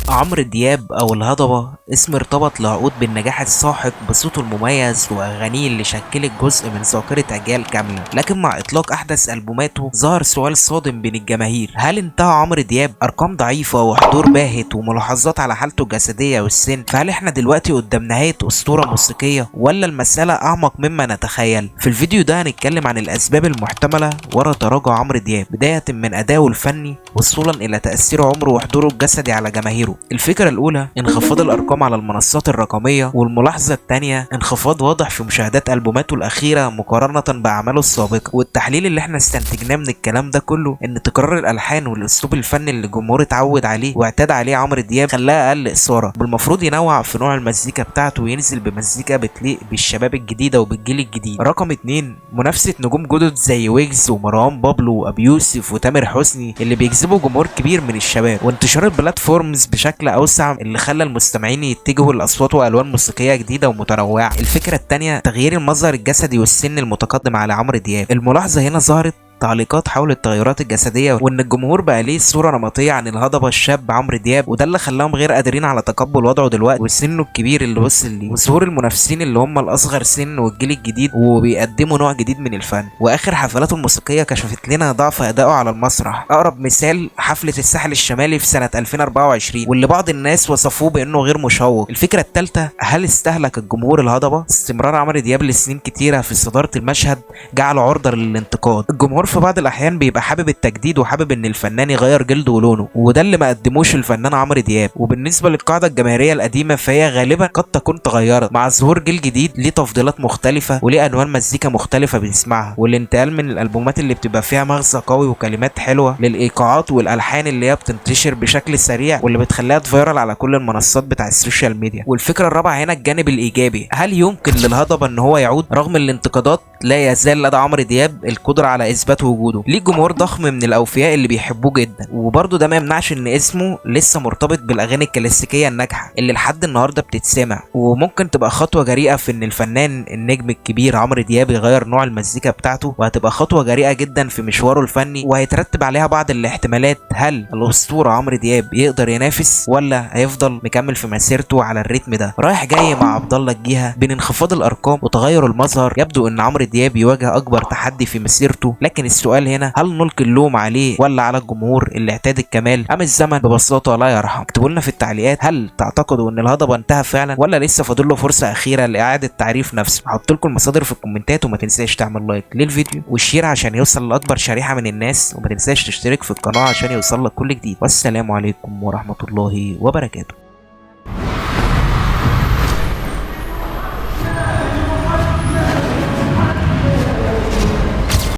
عمرو دياب أو الهضبة اسم ارتبط لعقود بالنجاح الساحق بصوته المميز وأغانيه اللي شكلت جزء من ذاكرة أجيال كاملة. لكن مع إطلاق أحدث ألبوماته ظهر سؤال صادم بين الجماهير: هل انتهى عمرو دياب؟ أرقام ضعيفة وحضور باهت وملاحظات على حالته الجسدية والسن، فهل احنا دلوقتي قدام نهاية أسطورة موسيقية ولا المسألة أعمق مما نتخيل؟ في الفيديو ده هنتكلم عن الأسباب المحتملة ورا تراجع عمرو دياب، بداية من أدائه الفني وصولا إلى تأثير عمره وحضوره الجسدي على جماهيره. الفكرة الأولى انخفاض الأرقام على المنصات الرقمية، والملاحظة الثانية انخفاض واضح في مشاهدات ألبوماته الأخيرة مقارنة بأعماله السابقة. والتحليل اللي احنا استنتجناه من الكلام ده كله إن تكرار الألحان والأسلوب الفني اللي الجمهور اتعود عليه واعتاد عليه عمرو دياب خلاه أقل إثارة. بالمفروض ينوع في نوع المزيكا بتاعته وينزل بمزيكا بتليق بالشباب الجديدة وبالجيل الجديد. رقم 2 منافسة نجوم جدد زي ويجز ومروان بابلو وأبي يوسف وتامر حسني اللي بيجذبوا جمهور كبير من الشباب، وانتشار ال platforms بشكل اوسع اللي خلى المستمعين يتجهوا لاصوات والوان موسيقية جديدة ومتنوعة. الفكرة الثانية تغيير المظهر الجسدي والسن المتقدم على عمرو دياب. الملاحظة هنا ظهرت تعليقات حول التغيرات الجسدية وان الجمهور بقى ليه صوره نمطية عن الهضبه الشاب عمرو دياب، وده اللي خلاهم غير قادرين على تقبل وضعه دلوقتي وسنة الكبير اللي وصل ليه، وظهور المنافسين اللي هم الاصغر سن والجيل الجديد وبيقدموا نوع جديد من الفن. واخر حفلاته الموسيقية كشفت لنا ضعف ادائه على المسرح. اقرب مثال حفلة الساحل الشمالي في سنة 2024 واللي بعض الناس وصفوه بانه غير مشوق. الفكرة الثالثة هل استهلك الجمهور الهضبه؟ استمرار عمرو دياب لسنين كتيرة في صدارة المشهد جعله عرضه للانتقاد. الجمهور في بعض الاحيان بيبقى حابب التجديد وحابب ان الفنان يغير جلده ولونه، وده اللي ما قدموش الفنان عمرو دياب. وبالنسبة للقاعدة الجماهيرية القديمة فهي غالبا قد تكون تغيرت مع ظهور جيل جديد ليه تفضيلات مختلفة وليه انوان مزيكا مختلفة بيسمعها، والانتقال من الالبومات اللي بتبقى فيها مغزى قوي وكلمات حلوة للايقاعات والالحان اللي هي بتنتشر بشكل سريع واللي بتخليها ت viral على كل المنصات بتاع ال social media. والفكرة الرابعة هنا الجانب الايجابي: هل يمكن للهضبه ان هو يعود؟ رغم الانتقادات لا يزال لدى عمرو دياب القدرة على اثبات وجوده، ليه جمهور ضخم من الاوفياء اللي بيحبوه جدا، وبرضه ده ما يمنعش ان اسمه لسه مرتبط بالاغاني الكلاسيكية الناجحة اللي لحد النهارده بتتسمع. وممكن تبقى خطوة جريئة في ان الفنان النجم الكبير عمرو دياب يغير نوع المزيكا بتاعته، وهتبقى خطوة جريئة جدا في مشواره الفني وهيترتب عليها بعض الاحتمالات. هل الاسطورة عمرو دياب يقدر ينافس ولا هيفضل مكمل في مسيرته على الريتم ده؟ رايح جاي مع عبد الله الجيهه بين انخفاض الارقام وتغير المظهر، يبدو ان عمرو دياب يواجه اكبر تحدي في مسيرته. لكن السؤال هنا هل نلقي اللوم عليه ولا على الجمهور اللي اعتاد الكمال، ام الزمن ببساطة لا يرحم؟ اكتبوا لنا في التعليقات هل تعتقدوا ان الهضبه انتهى فعلا ولا لسه فاضل له فرصة اخيرة لاعادة تعريف نفسه؟ هحط لكم المصادر في الكومنتات، وما تنساش تعمل like للفيديو و share عشان يوصل لاكبر شريحة من الناس، وما تنساش تشترك في القناة عشان يوصل لك كل جديد. والسلام عليكم ورحمة الله وبركاته.